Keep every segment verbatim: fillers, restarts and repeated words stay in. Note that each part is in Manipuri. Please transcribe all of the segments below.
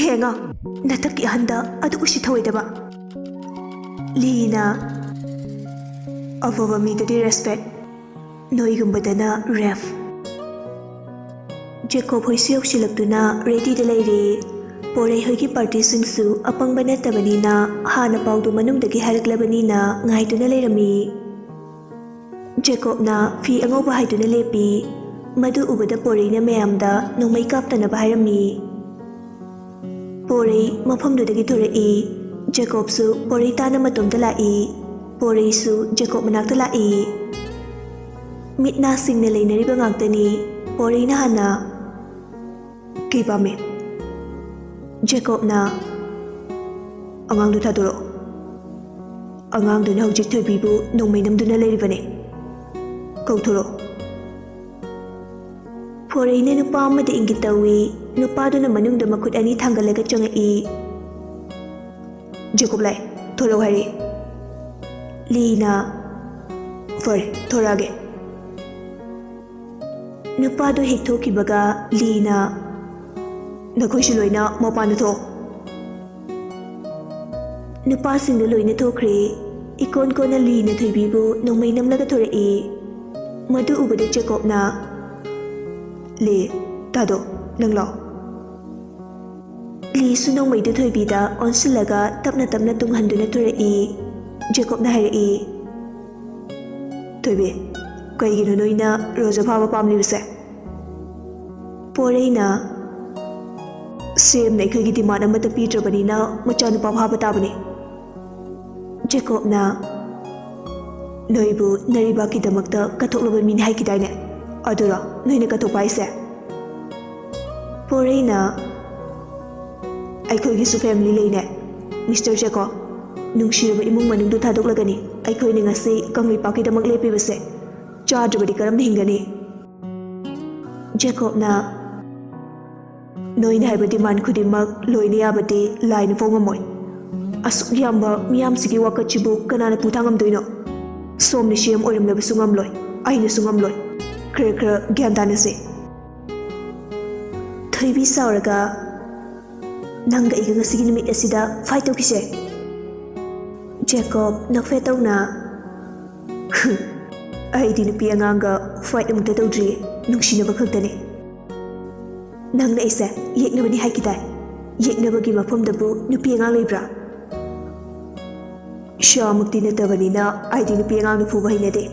ꯑꯦ ꯑꯉꯥꯡ, ꯅꯊꯛꯀꯤ ꯑꯍꯟꯗ ꯑꯗꯨꯛ ꯎꯁꯤꯠꯊꯑꯣꯏꯗꯕ꯫ ꯂꯤꯅ, ꯑꯐꯕ ꯃꯤꯗꯗꯤ ꯔꯦꯁꯄꯦꯛ, ꯅꯣꯏꯒꯨꯝꯕꯗꯅ ꯔꯦꯐ꯫ ꯖꯦꯀꯣꯕ ꯍꯣꯏꯁꯨ ꯌꯧꯁꯤꯜꯂꯛꯇꯨꯅ ꯔꯦꯗꯤꯗ ꯂꯩꯔꯦ꯫ ꯄꯣꯔꯩ ꯍꯣꯏꯒꯤ ꯄꯥꯔꯇꯤꯁꯤꯡꯁꯨ ꯑꯄꯪꯕ ꯅꯠꯇꯕꯅꯤꯅ ꯍꯥꯟꯅ ꯄꯥꯎꯗꯨ ꯃꯅꯨꯡꯗꯒꯤ ꯍꯥꯏꯔꯛꯂꯕꯅꯤꯅ ꯉꯥꯏꯗꯨꯅ ꯂꯩꯔꯝꯃꯤ꯫ ꯖꯦꯀꯣꯕꯅ ꯐꯤ ꯑꯉꯧꯕ ꯍꯥꯏꯗꯨꯅ ꯂꯦꯞꯄꯤ꯫ ꯃꯗꯨ ꯎꯕꯗ ꯄꯣꯔꯩꯅ ꯃꯌꯥꯝꯗ ꯅꯣꯡꯃꯩ ꯀꯥꯞꯇꯅꯕ ꯍꯥꯏꯔꯝꯃꯤ꯫ ꯄꯣꯔꯩ ꯃꯐꯝꯗꯨꯗꯒꯤ ꯊꯣꯔꯛꯏ꯫ ꯖꯦꯀꯣꯕꯁꯨ ꯄꯣꯔꯩ ꯇꯥꯅ ꯃꯇꯣꯝꯇ ꯂꯥꯛꯏ꯫ ꯄꯣꯔꯩꯁꯨ ꯖꯦꯀꯣꯕ ꯃꯅꯥꯛꯇ ꯂꯥꯛꯏ꯫ ꯃꯤꯠ ꯅꯥ ꯁꯤꯡꯅ ꯂꯩꯅꯔꯤꯕ ꯉꯥꯛꯇꯅꯤ꯫ ꯄꯣꯔꯩꯅ ꯍꯥꯟꯅ, "ꯀꯩ ꯄꯥꯝꯃꯤ?" ꯖꯦꯀꯣꯕꯅ, "ꯑꯉꯥꯡꯗꯨ ꯊꯥꯗꯣꯔꯛꯑꯣ꯫ ꯑꯉꯥꯡꯗꯨꯅ ꯍꯧꯖꯤꯛ ꯊꯣꯏꯕꯤꯕꯨ ꯅꯣꯡꯃꯩ ꯅꯝꯗꯨꯅ ꯂꯩꯔꯤꯕꯅꯤ꯫ ꯀꯧꯊꯣꯔꯛꯑꯣ꯫" ꯄꯣꯔꯩꯅ ꯅꯨꯄꯥ ꯑꯃꯗ ꯏꯪꯒꯤꯠ ꯇꯧꯏ꯫ ꯅꯨꯄꯥꯗꯨꯅ ꯃꯅꯨꯡꯗ ꯃꯈꯨꯠ ꯑꯅꯤ ꯊꯥꯡꯒꯠꯂꯒ ꯆꯪꯉꯛꯏ꯫ "ꯖꯦꯀꯣꯕ ꯂꯥꯛꯑꯦ, ꯊꯣꯔꯛꯑꯣ ꯍꯥꯏꯔꯛꯑꯦ꯫" ꯂꯤꯅ, "ꯐꯔꯦ, ꯊꯣꯔꯛꯑꯒꯦ꯫" ꯅꯨꯄꯥꯗꯨ ꯍꯦꯛ ꯊꯣꯛꯈꯤꯕꯒ ꯂꯤꯅ, "ꯅꯈꯣꯏꯁꯨ ꯂꯣꯏꯅ ꯃꯄꯥꯟꯗ ꯊꯣꯛꯑꯣ꯫" ꯅꯨꯄꯥꯁꯤꯡꯗꯨ ꯂꯣꯏꯅ ꯊꯣꯛꯈ꯭ꯔꯦ꯫ ꯏꯀꯣꯟ ꯀꯣꯟꯅ ꯂꯤꯅ ꯊꯣꯏꯕꯤꯕꯨ ꯅꯣꯡꯃꯩ ꯅꯝꯂꯒ ꯊꯣꯔꯛꯏ꯫ ꯃꯗꯨ ꯎꯕꯗ ꯖꯦꯀꯣꯕꯅ, "ꯂꯤ, ꯇꯥꯗꯣ, ꯅꯪ ꯂꯥꯛꯑꯣ꯫" ꯂꯤꯁꯨ ꯅꯣꯡꯃꯩꯗꯨ ꯊꯣꯏꯕꯤꯗ ꯑꯣꯟꯁꯤꯜꯂꯒ ꯇꯞꯅ ꯇꯞꯅ ꯇꯨꯡꯍꯟꯗꯨꯅ ꯊꯣꯔꯛꯏ꯫ ꯖꯦꯀꯣꯕꯅ ꯍꯥꯏꯔꯛꯏ, "ꯊꯣꯏꯕꯤ, ꯀꯩꯒꯤꯅꯣ ꯅꯣꯏꯅ ꯔꯣꯖ ꯐꯥꯕ ꯄꯥꯝꯂꯤꯕꯁꯦ?" ꯄꯣꯔꯩꯅ, "ꯁꯦꯝꯅ ꯑꯩꯈꯣꯏꯒꯤ ꯗꯤꯃꯥꯟ ꯑꯃꯠꯇ ꯄꯤꯗ꯭ꯔꯕꯅꯤꯅ ꯃꯆꯥꯅꯨꯄꯥ ꯐꯥꯕ ꯇꯥꯕꯅꯤ꯫" ꯖꯦꯀꯣꯕꯅ, "ꯅꯣꯏꯕꯨ ꯅꯔꯩꯕꯥꯛꯀꯤꯗꯃꯛꯇ ꯀꯠꯊꯣꯛꯂꯕ ꯃꯤꯅꯤ ꯍꯥꯏꯈꯤꯗꯥꯏꯅꯦ? ꯑꯗꯨꯔꯣ ꯅꯣꯏꯅ ꯀꯠꯊꯣꯛꯄ ꯍꯥꯏꯁꯦ?" ꯄꯣꯔꯩꯅ, "ꯑꯩꯈꯣꯏꯒꯤꯁꯨ ꯐꯦꯃꯤꯂꯤ ꯂꯩꯅꯦ, ꯃꯤꯁꯇꯔ ꯖꯦꯀꯣꯕ꯫ ꯅꯨꯡꯁꯤꯔꯕ ꯏꯃꯨꯡ ꯃꯅꯨꯡꯗꯨ ꯊꯥꯗꯣꯛꯂꯒꯅꯤ ꯑꯩꯈꯣꯏꯅ ꯉꯁꯤ ꯀꯪꯂꯩꯄꯥꯛꯀꯤꯗꯃꯛ ꯂꯦꯞꯄꯤꯕꯁꯦ꯫ ꯆꯥꯗ꯭ꯔꯕꯗꯤ ꯀꯔꯝꯅ ꯍꯤꯡꯒꯅꯤ?" ꯖꯦꯀꯣꯕꯅ, "ꯅꯣꯏꯅ ꯍꯥꯏꯕ ꯗꯤꯃꯥꯟ ꯈꯨꯗꯤꯡꯃꯛ ꯂꯣꯏꯅ ꯌꯥꯕꯗꯤ ꯂꯥꯏꯅ ꯐꯥꯎ ꯉꯝꯃꯣꯏ꯫ ꯑꯁꯨꯛ ꯌꯥꯝꯕ ꯃꯤꯌꯥꯝꯁꯤꯒꯤ ꯋꯥꯀꯠꯁꯤꯕꯨ ꯀꯅꯥꯅ ꯄꯨꯊꯥꯡ ꯉꯝꯗꯣꯏꯅꯣ? ꯁꯣꯝꯅ ꯁꯤ ꯑꯦꯝ ꯑꯣꯏꯔꯝꯂꯕꯁꯨ ꯉꯝꯂꯣꯏ, ꯑꯩꯅꯁꯨ ꯉꯝꯂꯣꯏ꯫ ꯈꯔ ꯈꯔ ꯒ꯭ꯌꯥꯟ ꯇꯥꯅꯁꯦ꯫" ꯊꯣꯏꯕꯤ ꯁꯥꯎꯔꯒ, ꯅꯪꯒ ꯑꯩꯒ ꯉꯁꯤꯒꯤ ꯅꯨꯃꯤꯠ ꯑꯁꯤꯗ ꯐꯥꯏꯠ ꯇꯧꯈꯤꯁꯦ꯫ ꯖꯦꯀꯣꯕ ꯅꯣꯛꯐꯦꯠ ꯇꯧꯅ, "ꯑꯩꯗꯤ ꯅꯨꯄꯤ ꯑꯉꯥꯡꯒ ꯐꯥꯏꯠ ꯑꯃꯨꯛꯇ ꯇꯧꯗ꯭ꯔꯤꯌꯦ, ꯅꯨꯡꯁꯤꯅꯕ ꯈꯛꯇꯅꯦ꯫ ꯅꯪꯅ ꯑꯩꯁꯦ ꯌꯦꯛꯅꯕꯅꯤ ꯍꯥꯏꯈꯤꯗꯥꯏ? ꯌꯦꯛꯅꯕꯒꯤ ꯃꯐꯝꯗꯕꯨ ꯅꯨꯄꯤ ꯑꯉꯥꯡ ꯂꯩꯕ꯭ꯔꯥ?" "ꯁ꯭ꯌꯥꯃꯛꯇꯤ ꯅꯠꯇꯕꯅꯤꯅ ꯑꯩꯗꯤ ꯅꯨꯄꯤ ꯑꯉꯥꯡꯅ ꯐꯨꯕ ꯍꯩꯅꯗꯦ꯫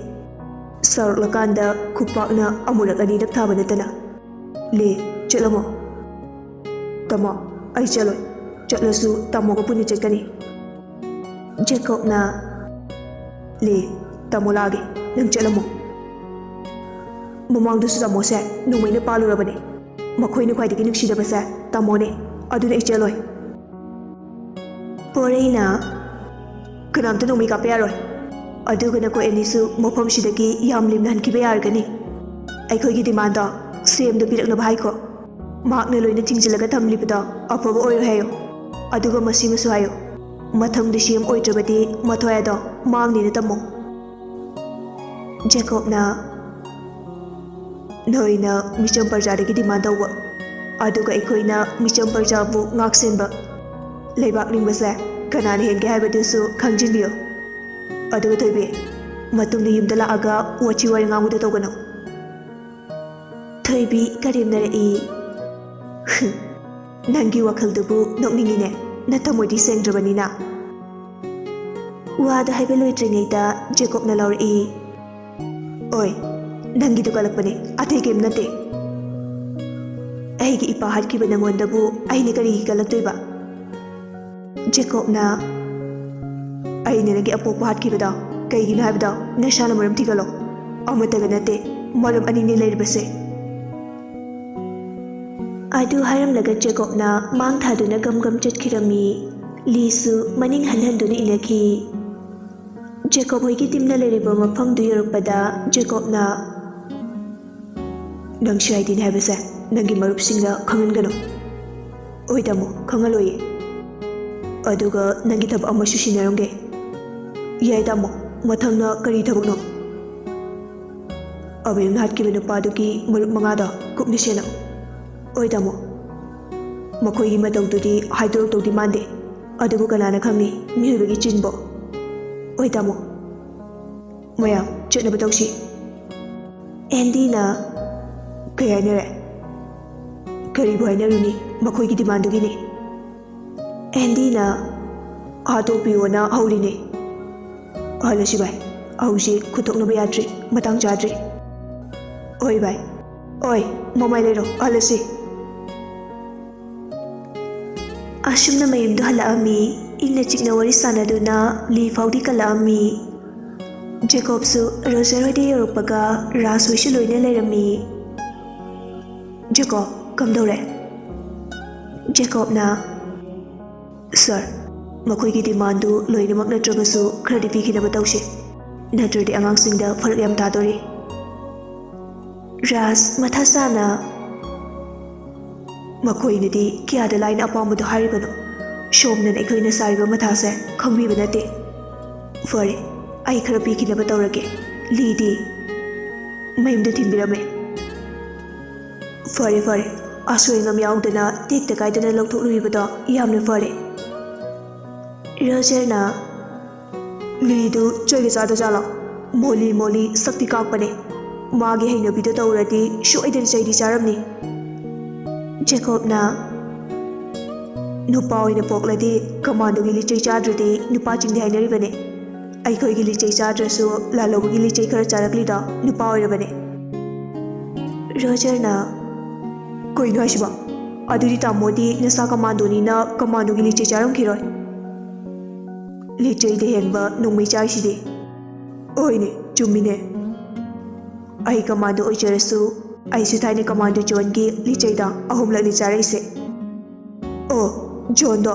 ꯁꯥꯎꯔꯛꯂꯀꯥꯟꯗ ꯈꯨꯄꯥꯛꯅ ꯑꯃꯨꯔꯛ ꯑꯅꯤꯔꯛ ꯊꯥꯕ ꯅꯠꯇꯅ꯫ ꯂꯦ, ꯆꯠꯂꯝꯃꯣ꯫" "ꯇꯥꯃꯣ, ꯑꯩ ꯆꯠꯂꯣꯏ꯫ ꯆꯠꯂꯁꯨ ꯇꯥꯃꯣꯒ ꯄꯨꯟꯅ ꯆꯠꯀꯅꯤ꯫" ꯖꯦꯀꯣꯕꯅ, "ꯂꯦ, ꯇꯥꯃꯣ ꯂꯥꯛꯑꯒꯦ, ꯅꯪ ꯆꯠꯂꯝꯃꯣ꯫" "ꯃꯃꯥꯡꯗꯁꯨ ꯇꯥꯃꯣꯁꯦ ꯅꯣꯡꯃꯩꯅ ꯄꯥꯜꯂꯨꯔꯕꯅꯦ꯫ ꯃꯈꯣꯏꯅ ꯈ꯭ꯋꯥꯏꯗꯒꯤ ꯅꯨꯡꯁꯤꯗꯕꯁꯦ ꯇꯥꯃꯣꯅꯦ, ꯑꯗꯨꯅ ꯑꯩ ꯆꯦꯜꯂꯣꯏ꯫" ꯄꯣꯔꯩꯅ, "ꯀꯅꯥꯝꯇ ꯅꯣꯡꯃꯩ ꯀꯥꯞꯄ ꯌꯥꯔꯣꯏ꯫ ꯑꯗꯨꯒ ꯅꯈꯣꯏ ꯑꯅꯤꯁꯨ ꯃꯐꯝꯁꯤꯗꯒꯤ ꯌꯥꯝ ꯂꯤꯝꯅ ꯍꯟꯈꯤꯕ ꯌꯥꯔꯒꯅꯤ꯫ ꯑꯩꯈꯣꯏꯒꯤ ꯗꯤꯃꯥꯟꯗꯣ ꯁꯤ ꯑꯦꯝꯗ ꯄꯤꯔꯛꯅꯕ ꯍꯥꯏꯈꯣ꯫ ꯃꯍꯥꯛꯅ ꯂꯣꯏꯅ ꯊꯤꯡꯖꯤꯜꯂꯒ ꯊꯝꯂꯤꯕꯗꯣ ꯑꯐꯕ ꯑꯣꯏꯔꯣꯏ ꯍꯥꯏꯌꯣ꯫ ꯑꯗꯨꯒ ꯃꯁꯤꯃꯁꯨ ꯍꯥꯏꯌꯣ, ꯃꯊꯪꯗ ꯁꯤ ꯑꯦꯝ ꯑꯣꯏꯗ꯭ꯔꯕꯗꯤ ꯃꯊ꯭ꯋꯥꯏ ꯑꯗꯣ ꯃꯥꯡꯅꯤꯅ ꯇꯝꯃꯣ꯫" ꯖꯦꯀꯣꯕꯅ, "ꯅꯣꯏꯅ ꯃꯤꯆꯝ ꯄ꯭ꯔꯖꯥꯗꯒꯤ ꯗꯤꯃꯥꯟ ꯇꯧꯕ, ꯑꯗꯨꯒ ꯑꯩꯈꯣꯏꯅ ꯃꯤꯆꯝ ꯄ꯭ꯔꯖꯥꯕꯨ ꯉꯥꯛ ꯁꯦꯟꯕ꯫ ꯂꯩꯕꯥꯛ ꯅꯤꯡꯕꯁꯦ ꯀꯅꯥꯅ ꯍꯦꯟꯒꯦ ꯍꯥꯏꯕꯗꯨꯁꯨ ꯈꯪꯖꯤꯟꯕꯤꯌꯨ꯫ ꯑꯗꯨꯒ ꯊꯣꯏꯕꯤ, ꯃꯇꯨꯡꯗ ꯌꯨꯝꯗ ꯂꯥꯛꯑꯒ ꯋꯥꯊꯤ ꯋꯥꯔꯦꯡ ꯉꯥꯡꯕꯗꯣ ꯇꯧꯒꯅꯨ꯫" ꯊꯣꯏꯕꯤ ꯀꯔꯦꯝꯅꯔꯛꯏ꯫ "ꯅꯪꯒꯤ ꯋꯥꯈꯜꯗꯨꯕꯨ ꯅꯣꯛꯅꯤꯡꯉꯤꯅꯦ, ꯅꯊꯃꯣꯏꯗꯤ ꯁꯦꯡꯗ꯭ꯔꯕꯅꯤꯅ꯫" ꯋꯥꯗꯣ ꯍꯥꯏꯕ ꯂꯣꯏꯗ꯭ꯔꯤꯉꯩꯗ ꯖꯦꯀꯣꯕꯅ ꯂꯥꯎꯔꯛꯏ꯫ "ꯑꯣꯏ, ꯅꯪꯒꯤꯗꯨ ꯀꯜꯂꯛꯄꯅꯦ, ꯑꯇꯩ ꯀꯩꯝ ꯅꯠꯇꯦ꯫ ꯑꯩꯒꯤ ꯏꯄꯥ ꯍꯥꯠꯈꯤꯕ ꯅꯪꯉꯣꯟꯗꯕꯨ ꯑꯩꯅ ꯀꯔꯤꯒꯤ ꯀꯜꯂꯛꯇꯣꯏꯕ?" ꯖꯦꯀꯣꯕꯅ, "ꯑꯩꯅ ꯅꯪꯒꯤ ꯑꯄꯣꯛꯄ ꯍꯥꯠꯈꯤꯕꯗꯣ ꯀꯩꯒꯤꯅꯣ ꯍꯥꯏꯕꯗꯣ ꯅꯁꯥꯅ ꯃꯔꯝ ꯊꯤꯒꯠꯂꯣ꯫ ꯑꯃꯠꯇꯒ ꯅꯠꯇꯦ, ꯃꯔꯝ ꯑꯅꯤꯅꯦ ꯂꯩꯔꯤꯕꯁꯦ꯫" ꯑꯗꯨ ꯍꯥꯏꯔꯝꯂꯒ ꯖꯦꯀꯣꯕꯅ ꯃꯥꯡ ꯊꯥꯗꯨꯅ ꯒꯝ ꯒꯝ ꯆꯠꯈꯤꯔꯝꯃꯤ꯫ ꯂꯤꯁꯨ ꯃꯅꯤꯡ ꯍꯟ ꯍꯟꯗꯨꯅ ꯏꯟꯅꯈꯤ꯫ ꯖꯦꯀꯣꯕ ꯍꯣꯏꯒꯤ ꯇꯤꯝꯅ ꯂꯩꯔꯤꯕ ꯃꯐꯝꯗꯨ ꯌꯧꯔꯛꯄꯗ ꯖꯦꯀꯣꯕꯅ, "ꯅꯪ ꯁꯤ ꯑꯥꯏ ꯗꯤꯅꯤ ꯍꯥꯏꯕꯁꯦ ꯅꯪꯒꯤ ꯃꯔꯨꯞꯁꯤꯡꯗ ꯈꯪꯍꯟꯒꯅꯨ꯫" "ꯑꯣꯏ ꯇꯥꯃꯣ, ꯈꯪꯍꯜꯂꯣꯏꯌꯦ꯫ ꯑꯗꯨꯒ ꯅꯪꯒꯤ ꯊꯕꯛ ꯑꯃꯁꯨ ꯁꯤꯟꯅꯔꯝꯒꯦ꯫" "ꯌꯥꯏ ꯇꯥꯃꯣ, ꯃꯊꯪꯅ ꯀꯔꯤ ꯊꯕꯛꯅꯣ?" "ꯑꯕꯦꯝꯅ ꯍꯥꯠꯈꯤꯕ ꯅꯨꯄꯥꯗꯨꯒꯤ ꯃꯔꯨꯞ ꯃꯉꯥꯗꯣ ꯀꯨꯞꯅ ꯁꯦꯟꯅꯧ꯫" "ꯑꯣꯏ ꯇꯥꯃꯣ꯫" ꯃꯈꯣꯏꯒꯤ ꯃꯇꯧꯗꯨꯗꯤ ꯍꯥꯏꯗꯣꯔꯛꯇꯧꯗꯤ ꯃꯥꯟꯗꯦ꯫ ꯑꯗꯨꯕꯨ ꯀꯅꯥꯅ ꯈꯪꯅꯤ ꯃꯤꯑꯣꯏꯕꯒꯤ ꯆꯤꯟꯕꯣ? ꯍꯣꯏ ꯇꯥꯃꯣ, ꯃꯌꯥꯝ ꯆꯠꯅꯕ ꯇꯧꯁꯤ꯫ ꯑꯦꯟꯗꯤꯅ ꯀꯩ ꯍꯥꯏꯅꯔꯦ? ꯀꯔꯤꯕꯨ ꯍꯥꯏꯅꯔꯨꯅꯤ, ꯃꯈꯣꯏꯒꯤ ꯗꯤꯃꯥꯟꯗꯨꯒꯤꯅꯤ꯫ ꯑꯦꯟꯗꯤꯅ ꯍꯥꯠꯇꯣꯛꯄꯤꯌꯣꯅ ꯍꯧꯔꯤꯅꯦ꯫ ꯍꯜꯂꯁꯤ ꯚꯥꯏ, ꯍꯧꯖꯤꯛ ꯈꯨꯠꯊꯣꯛꯅꯕ ꯌꯥꯗ꯭ꯔꯤ, ꯃꯇꯥꯡ ꯆꯥꯗ꯭ꯔꯤ꯫ ꯍꯣꯏ ꯚꯥꯏ, ꯍꯣꯏ, ꯃꯃꯥꯏ ꯂꯩꯔꯣ, ꯍꯜꯂꯁꯤ꯫ ꯑꯁꯨꯝꯅ ꯃꯌꯨꯝꯗ ꯍꯜꯂꯛꯑꯝꯃꯤ꯫ ꯏꯪꯅ ꯆꯤꯛꯅ ꯋꯥꯔꯤ ꯁꯥꯟꯅꯗꯨꯅ ꯂꯤ ꯐꯥꯎꯗꯤ ꯀꯜꯂꯛꯑꯝꯃꯤ꯫ ꯖꯦꯀꯣꯕꯁꯨ ꯔꯣꯖꯔ ꯍꯣꯏꯗ ꯌꯧꯔꯛꯄꯒ ꯔꯥꯖ ꯍꯣꯏꯁꯨ ꯂꯣꯏꯅ ꯂꯩꯔꯝꯃꯤ꯫ "ꯖꯦꯀꯣꯕ, ꯀꯝꯗꯧꯔꯦ?" ꯖꯦꯀꯣꯕꯅ, "ꯁꯥꯔ, ꯃꯈꯣꯏꯒꯤ ꯗꯤꯃꯥꯟꯗꯨ ꯂꯣꯏꯅꯃꯛ ꯅꯠꯇ꯭ꯔꯕꯁꯨ ꯈꯔꯗꯤ ꯄꯤꯈꯤꯅꯕ ꯇꯧꯁꯤ, ꯅꯠꯇ꯭ꯔꯗꯤ ꯑꯉꯥꯡꯁꯤꯡꯗ ꯐꯔꯛ ꯌꯥꯝ ꯇꯥꯗꯣꯔꯤ꯫" ꯔꯥꯖ ꯃꯊꯥ ꯁꯥꯅ, "ꯃꯈꯣꯏꯅꯗꯤ ꯀꯌꯥꯗ ꯂꯥꯏꯅ ꯑꯄꯥꯝꯕꯗꯣ ꯍꯥꯏꯔꯤꯕꯅꯣ? ꯁꯣꯝꯗꯅ ꯑꯩꯈꯣꯏꯅ ꯁꯥꯔꯤꯕ ꯃꯊꯥꯁꯦ ꯈꯪꯕꯤꯕ ꯅꯠꯇꯦ꯫ ꯐꯔꯦ, ꯑꯩ ꯈꯔ ꯄꯤꯈꯤꯅꯕ ꯇꯧꯔꯒꯦ꯫ ꯂꯤꯗꯤ ꯃꯌꯨꯝꯗ ꯊꯤꯟꯕꯤꯔꯝꯃꯦ꯫" "ꯐꯔꯦ, ꯐꯔꯦ, ꯑꯁꯣꯏ ꯑꯉꯥꯝ ꯌꯥꯎꯗꯅ ꯇꯦꯛꯇ ꯀꯥꯏꯗꯅ ꯂꯧꯊꯣꯛꯂꯨꯔꯤꯕꯗꯣ ꯌꯥꯝꯅ ꯐꯔꯦ꯫" ꯔꯣꯖꯔꯅ, "ꯂꯤꯗꯨ ꯆꯩꯒ ꯆꯥꯗꯖꯥꯠꯂꯣ? ꯃꯣꯂꯤ ꯃꯣꯂꯤ ꯁꯛꯇꯤ ꯀꯥꯛꯄꯅꯦ꯫ ꯃꯥꯒꯤ ꯍꯩꯅꯕꯤꯗꯣ ꯇꯧꯔꯗꯤ ꯁꯣꯏꯗꯅ ꯆꯩꯗꯤ ꯆꯥꯔꯝꯅꯤ꯫" ꯖꯦꯀꯣꯕꯅ, "ꯅꯨꯄꯥ ꯑꯣꯏꯅ ꯄꯣꯛꯂꯗꯤ ꯀꯃꯥꯟꯗꯣꯒꯤ ꯂꯤꯆꯩ ꯆꯥꯗ꯭ꯔꯗꯤ ꯅꯨꯄꯥꯁꯤꯡꯗꯤ ꯍꯥꯏꯅꯔꯤꯕꯅꯦ꯫ ꯑꯩꯈꯣꯏꯒꯤ ꯂꯤꯆꯩ ꯆꯥꯗ꯭ꯔꯁꯨ ꯂꯥꯜꯍꯧꯕꯒꯤ ꯂꯤꯆꯩ ꯈꯔ ꯆꯥꯔꯛꯂꯤꯗꯣ ꯅꯨꯄꯥ ꯑꯣꯏꯔꯕꯅꯦ꯫" ꯔꯣꯖꯔꯅ, "ꯀꯩꯅꯣ ꯍꯥꯏꯁꯤꯕꯣ? ꯑꯗꯨꯗꯤ ꯇꯥꯃꯣꯗꯤ ꯅꯁꯥ ꯀꯃꯥꯟꯗꯣꯅꯤꯅ ꯀꯃꯥꯟꯗꯣꯒꯤ ꯂꯤꯆꯩ ꯆꯥꯔꯝꯈꯤꯔꯣꯏ꯫ ꯂꯤꯆꯩꯗ ꯍꯦꯟꯕ ꯅꯣꯡꯃꯩ ꯆꯥꯏꯁꯤꯗꯤ꯫" "ꯍꯣꯏꯅꯦ, ꯆꯨꯝꯃꯤꯅꯦ꯫ ꯑꯩ ꯀꯃꯥꯟꯗꯣ ꯑꯣꯏꯖꯔꯁꯨ ꯑꯩꯁꯨ ꯊꯥꯏꯅ ꯀꯃꯥꯟꯗꯣ ꯖꯣꯟꯒꯤ ꯂꯤꯆꯩꯗ ꯑꯍꯨꯝꯂꯛꯅꯤ ꯆꯥꯔꯛꯏꯁꯦ꯫ ꯑꯣ, ꯖꯣꯟꯗꯣ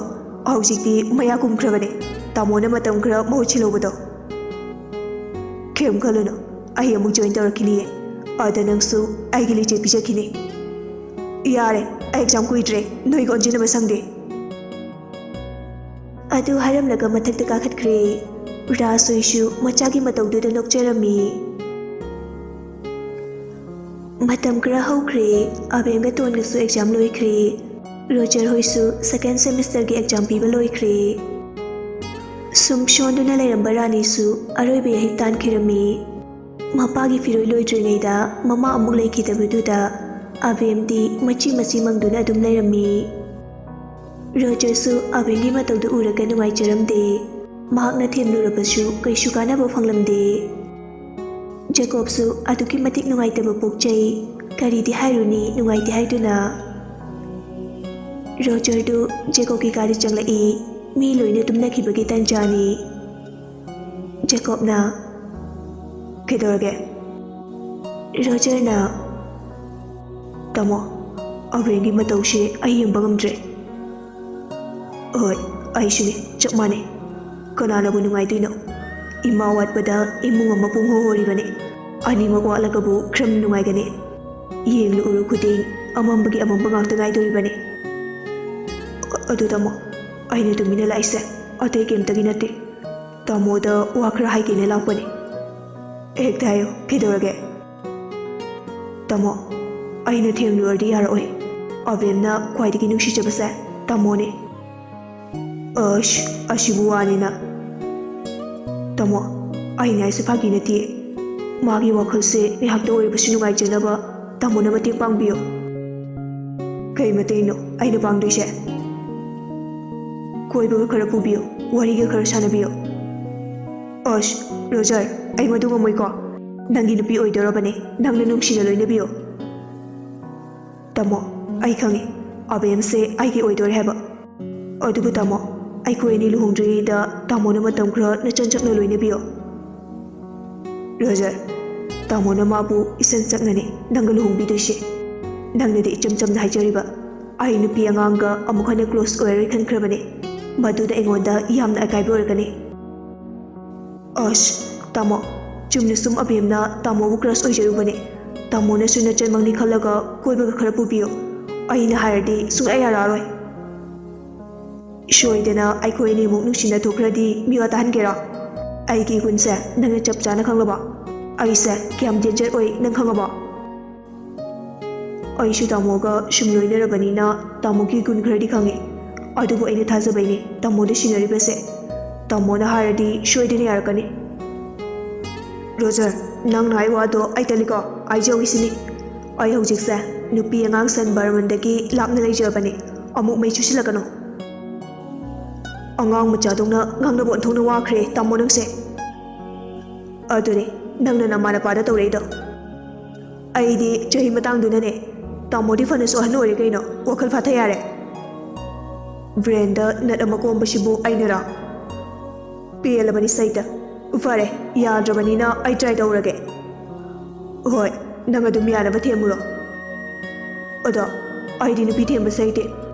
ꯍꯧꯖꯤꯛꯇꯤ ꯃꯌꯥ ꯀꯨꯝꯈ꯭ꯔꯕꯅꯦ, ꯇꯥꯃꯣꯅ ꯃꯇꯝ ꯈꯔ ꯃꯍꯨꯠ ꯁꯤꯜꯍꯧꯕꯗꯣ꯫" "ꯀꯩꯝ ꯈꯜꯂꯨꯅꯨ, ꯑꯩ ꯑꯃꯨꯛ ꯖꯣꯏꯟ ꯇꯧꯔꯛꯈꯤꯅꯤꯌꯦ꯫ ꯑꯗ ꯅꯪꯁꯨ ꯑꯩꯒꯤ ꯂꯤꯆꯩ ꯄꯤꯖꯈꯤꯅꯤ꯫" "ꯌꯥꯔꯦ, ꯑꯩ ꯑꯦꯛꯖꯥꯝ ꯀꯨꯏꯗ꯭ꯔꯦ, ꯅꯣꯏꯒ ꯑꯣꯟꯁꯤꯟꯅꯕ ꯁꯪꯗꯦ꯫" ꯑꯗꯨ ꯍꯥꯏꯔꯝꯂꯒ ꯃꯊꯛꯇ ꯀꯥꯈꯠꯈ꯭ꯔꯦ꯫ ꯔꯥꯖ ꯍꯣꯏꯁꯨ ꯃꯆꯥꯒꯤ ꯃꯇꯧꯗꯨꯗ ꯅꯣꯛꯆꯔꯝꯃꯤ꯫ ꯃꯇꯝ ꯈꯔ ꯍꯧꯈ꯭ꯔꯦ꯫ ꯑꯕꯦꯝꯒ ꯇꯣꯟꯒꯁꯨ ꯑꯦꯛꯖꯥꯝ ꯂꯣꯏꯈ꯭ꯔꯦ꯫ ꯔꯣꯖꯔ ꯍꯣꯏꯁꯨ second semesterꯒꯤ exam ꯄꯤꯕ ꯂꯣꯏꯈ꯭ꯔꯦ꯫ ꯁꯨꯝ ꯁꯣꯟꯗꯨꯅ ꯂꯩꯔꯝꯕ ꯔꯥꯅꯤꯁꯨ ꯑꯔꯣꯏꯕ ꯌꯥꯍꯤꯞ ꯇꯥꯟꯈꯤꯔꯝꯃꯤ꯫ ꯃꯄꯥꯒꯤ ꯐꯤꯔꯣꯏ ꯂꯣꯏꯗ꯭ꯔꯤꯉꯩꯗ ꯃꯃꯥ ꯑꯃꯨꯛ ꯂꯩꯈꯤꯗꯕꯗꯨꯗ ꯑꯕꯦꯝꯗꯤ ꯃꯆꯤ ꯃꯆꯤ ꯃꯪꯗꯨꯅ ꯑꯗꯨꯝ ꯂꯩꯔꯝꯃꯤ꯫ ꯔꯣꯖꯔꯁꯨ ꯑꯕꯦꯝꯒꯤ ꯃꯇꯧꯗꯨ ꯎꯔꯒ ꯅꯨꯡꯉꯥꯏꯖꯔꯝꯗꯦ꯫ ꯃꯍꯥꯛꯅ ꯊꯦꯝꯂꯨꯔꯕꯁꯨ ꯀꯩꯁꯨ ꯀꯥꯟꯅꯕ ꯐꯪꯂꯝꯗꯦ꯫ ꯖꯦꯀꯣꯕꯁꯨ ꯑꯗꯨꯛꯀꯤ ꯃꯇꯤꯛ ꯅꯨꯡꯉꯥꯏꯇꯕ ꯄꯣꯛꯆꯩ꯫ ꯀꯔꯤꯗꯤ ꯍꯥꯏꯔꯨꯅꯤ, ꯅꯨꯡꯉꯥꯏꯇꯦ ꯍꯥꯏꯗꯨꯅ꯫ ꯔꯣꯖꯔꯗꯨ ꯖꯦꯀꯣꯕꯀꯤ ꯀꯥꯗ ꯆꯪꯂꯛꯏ꯫ ꯃꯤ ꯂꯣꯏꯅ ꯇꯨꯝꯅꯈꯤꯕꯒꯤ ꯇꯟꯖꯥꯅꯤ꯫ ꯖꯦꯀꯣꯕꯅ, "ꯀꯩꯗꯧꯔꯒꯦ?" ꯔꯣꯖꯔꯅ, "ꯇꯥꯃꯣ, ꯑꯕꯦꯝꯒꯤ ꯃꯇꯧꯁꯦ ꯑꯩ ꯌꯦꯡꯕ ꯉꯝꯗ꯭ꯔꯦ꯫" "ꯍꯣꯏ, ꯑꯩꯁꯨꯅꯦ, ꯆꯞ ꯃꯥꯟꯅꯩ꯫ ꯀꯅꯥꯅꯕꯨ ꯅꯨꯡꯉꯥꯏꯗꯣꯏꯅꯣ? ꯏꯃꯥ ꯋꯥꯠꯄꯗ ꯏꯃꯨꯡ ꯑꯃ ꯄꯨꯡꯍꯣ ꯍꯣꯔꯤꯕꯅꯤ꯫ ꯑꯅꯤꯃꯛ ꯋꯥꯠꯂꯒꯕꯨ ꯀꯔꯝ ꯅꯨꯡꯉꯥꯏꯒꯅꯤ? ꯌꯦꯡꯂꯨ ꯎꯔꯨ ꯈꯨꯗꯤꯡ ꯑꯃꯝꯕꯒꯤ ꯑꯃꯝꯕ ꯉꯥꯛꯇ ꯉꯥꯏꯗꯣꯔꯤꯕꯅꯤ꯫" "ꯑꯗꯨ ꯇꯥꯃꯣ, ꯑꯩꯅ ꯇꯨꯃꯤꯟꯅ ꯂꯥꯛꯏꯁꯦ ꯑꯇꯩ ꯀꯩꯝꯇꯒꯤ ꯅꯠꯇꯦ꯫ ꯇꯥꯃꯣꯗ ꯋꯥ ꯈꯔ ꯍꯥꯏꯒꯦꯅ ꯂꯥꯛꯄꯅꯤ꯫" "ꯍꯦꯛꯇ ꯍꯥꯏꯌꯨ, ꯀꯩꯗꯧꯔꯒꯦ?" "ꯇꯥꯃꯣ, ꯑꯩꯅ ꯊꯦꯝꯂꯨꯔꯗꯤ ꯌꯥꯔꯛꯑꯣꯏ꯫ ꯑꯕꯦꯝꯅ ꯈ꯭ꯋꯥꯏꯗꯒꯤ ꯅꯨꯡꯁꯤꯖꯕꯁꯦ ꯇꯥꯃꯣꯅꯦ꯫" "ꯑꯁ, ꯑꯁꯤꯕꯨ ꯋꯥꯅꯤꯅ꯫" "ꯇꯥꯃꯣ, ꯑꯩꯅ ꯍꯥꯏꯁꯦ ꯐꯥꯒꯤ ꯅꯠꯇꯦ꯫ ꯃꯥꯒꯤ ꯋꯥꯈꯜꯁꯦ ꯉꯥꯏꯍꯥꯛꯇ ꯑꯣꯏꯔꯕꯁꯨ ꯅꯨꯡꯉꯥꯏꯖꯅꯕ ꯇꯥꯃꯣꯅ ꯃꯇꯦꯡ ꯄꯥꯡꯕꯤꯌꯨ꯫" "ꯀꯩ ꯃꯇꯦꯡꯅꯣ ꯑꯩꯅ ꯄꯥꯡꯗꯣꯏꯁꯦ?" "ꯀꯣꯏꯕꯒ ꯈꯔ ꯄꯨꯕꯤꯌꯨ, ꯋꯥꯔꯤꯒ ꯈꯔ ꯁꯥꯟꯅꯕꯤꯌꯨ꯫" "ꯑꯁ, ꯔꯣꯖꯔ, ꯑꯩ ꯃꯗꯨ ꯉꯝꯃꯣꯏꯀꯣ꯫ ꯅꯪꯒꯤ ꯅꯨꯄꯤ ꯑꯣꯏꯗꯧꯔꯕꯅꯦ, ꯅꯪꯅ ꯅꯨꯡꯁꯤꯅ ꯂꯣꯏꯅꯕꯤꯌꯨ꯫" "ꯇꯥꯃꯣ, ꯑꯩ ꯈꯪꯉꯤ, ꯑꯕꯦꯝꯁꯦ ꯑꯩꯒꯤ ꯑꯣꯏꯗꯣꯔꯦ ꯍꯥꯏꯕ꯫ ꯑꯗꯨꯕꯨ ꯇꯥꯃꯣ, ꯑꯩꯈꯣꯏ ꯑꯅꯤ ꯂꯨꯍꯣꯡꯗ꯭ꯔꯤꯉꯩꯗ ꯇꯥꯃꯣꯅ ꯃꯇꯝ ꯈꯔ ꯅꯆꯟ ꯆꯛꯅ ꯂꯣꯏꯅꯕꯤꯌꯣ꯫" "ꯔꯣꯖꯔ, ꯇꯥꯃꯣꯅ ꯃꯥꯕꯨ ꯏꯆꯟ ꯆꯛꯅꯅꯤ ꯅꯪꯒ ꯂꯨꯍꯣꯡꯕꯤꯗꯣꯏꯁꯦ꯫ ꯅꯪꯅꯗꯤ ꯏꯆꯝ ꯆꯝꯅ ꯍꯥꯏꯖꯔꯤꯕ, ꯑꯩ ꯅꯨꯄꯤ ꯑꯉꯥꯡꯒ ꯑꯃꯨꯛ ꯍꯟꯅ close ꯑꯣꯏꯔꯔꯣꯏ ꯈꯟꯈ꯭ꯔꯕꯅꯤ꯫ ꯃꯗꯨꯅ ꯑꯩꯉꯣꯟꯗ ꯌꯥꯝꯅ ꯑꯀꯥꯏꯕ ꯑꯣꯏꯔꯛꯀꯅꯤ꯫" "ꯑꯁ, ꯇꯥꯃꯣ, ꯆꯨꯝꯅ ꯁꯨꯝ ꯑꯕꯦꯝꯅ ꯇꯥꯃꯣꯕꯨ crush ꯑꯣꯏꯖꯔꯨꯕꯅꯦ꯫ ꯇꯥꯃꯣꯅꯁꯨ ꯅꯆꯟꯃꯛꯅꯤ ꯈꯜꯂꯒ ꯀꯣꯏꯕꯒ ꯈꯔ ꯄꯨꯕꯤꯌꯨ꯫ ꯑꯩꯅ ꯍꯥꯏꯔꯗꯤ ꯁꯨꯡꯌꯥ ꯌꯥꯔꯛꯑꯔꯣꯏ꯫ ꯁꯣꯏꯗꯅ ꯑꯩꯈꯣꯏ ꯑꯅꯤꯃꯨꯛ ꯅꯨꯡꯁꯤꯅ ꯊꯣꯛꯈ꯭ꯔꯗꯤ ꯃꯤꯋꯥ ꯇꯥꯍꯟꯒꯦꯔꯥ? ꯑꯩꯒꯤ ꯏꯒꯨꯟꯁꯦ ꯅꯪꯅ ꯆꯞ ꯆꯥꯅ ꯈꯪꯂꯕ? ꯑꯩꯁꯦ ꯀꯌꯥꯝ danger ꯑꯣꯏ ꯅꯪ ꯈꯪꯉꯕ?" ꯑꯩꯁꯨ ꯇꯥꯃꯣꯒ ꯁꯨꯝ ꯂꯣꯏꯅꯔꯕꯅꯤꯅ ꯇꯥꯃꯣꯒꯤ ꯒꯨꯟ ꯈꯔꯗꯤ ꯈꯪꯉꯦ꯫ ꯑꯗꯨꯕꯨ ꯑꯩꯅ ꯊꯥꯖꯕꯩꯅꯦ ꯇꯥꯃꯣꯗ ꯁꯤꯟꯅꯔꯤꯕꯁꯦ꯫ ꯇꯥꯃꯣꯅ ꯍꯥꯏꯔꯗꯤ ꯁꯣꯏꯗꯅ ꯌꯥꯔꯛꯀꯅꯤ꯫ ꯔꯣꯖꯔ, ꯅꯪꯅ ꯍꯥꯏ ꯋꯥꯗꯣ ꯑꯩ ꯇꯜꯂꯤꯀꯣ꯫ ꯑꯩ ꯌꯧꯈꯤꯁꯤꯅꯤ꯫ ꯑꯩ ꯍꯧꯖꯤꯛꯁꯦ ꯅꯨꯄꯤ ꯑꯉꯥꯡ ꯁꯟ ꯕꯥꯔꯃꯟꯗꯒꯤ ꯂꯥꯞꯅ ꯂꯩꯖꯕꯅꯦ꯫ ꯑꯃꯨꯛ ꯃꯩ ꯆꯨꯁꯤꯜꯂꯛꯀꯅꯨ꯫ ꯑꯉꯥꯡ ꯃꯆꯥꯗꯧꯅ ꯉꯥꯡꯅꯕ ꯑꯣꯟꯊꯣꯛꯅ ꯋꯥꯈ꯭ꯔꯦ ꯇꯥꯃꯣ ꯅꯪꯁꯦ꯫ ꯑꯗꯨꯅꯦ ꯅꯪꯅ ꯅꯃꯥ ꯅꯄꯥꯗ ꯇꯧꯔꯛꯏꯗꯣ꯫ ꯑꯩꯗꯤ ꯆꯍꯤ ꯃꯇꯥꯡꯗꯨꯅꯅꯦ꯫ ꯇꯥꯃꯣꯗꯤ ꯐꯅꯁꯨ ꯑꯍꯟ ꯑꯣꯏꯔꯦ ꯀꯩꯅꯣ, ꯋꯥꯈꯜ ꯐꯥꯊ ꯌꯥꯔꯦ꯫ ꯕ꯭ꯔꯦꯟꯗ ꯅꯠ ꯑꯃ ꯀꯣꯝꯕꯁꯤꯕꯨ ꯑꯩꯅꯔꯣ? ꯄꯦꯜꯂꯕꯅꯤ ꯁꯩꯇ꯫ ꯐꯔꯦ, ꯌꯥꯗ꯭ꯔꯕꯅꯤꯅ ꯑꯩ ꯇ꯭ꯔꯥꯏ ꯇꯧꯔꯒꯦ꯫ ꯍꯣꯏ, ꯅꯪ ꯑꯗꯨꯝ ꯌꯥꯅꯕ ꯊꯦꯝꯃꯨꯔꯣ꯫ ꯑꯗꯣ ꯑꯩꯗꯤ ꯅꯨꯄꯤ ꯊꯦꯝꯕꯁꯦ ꯍꯩꯇꯦ꯫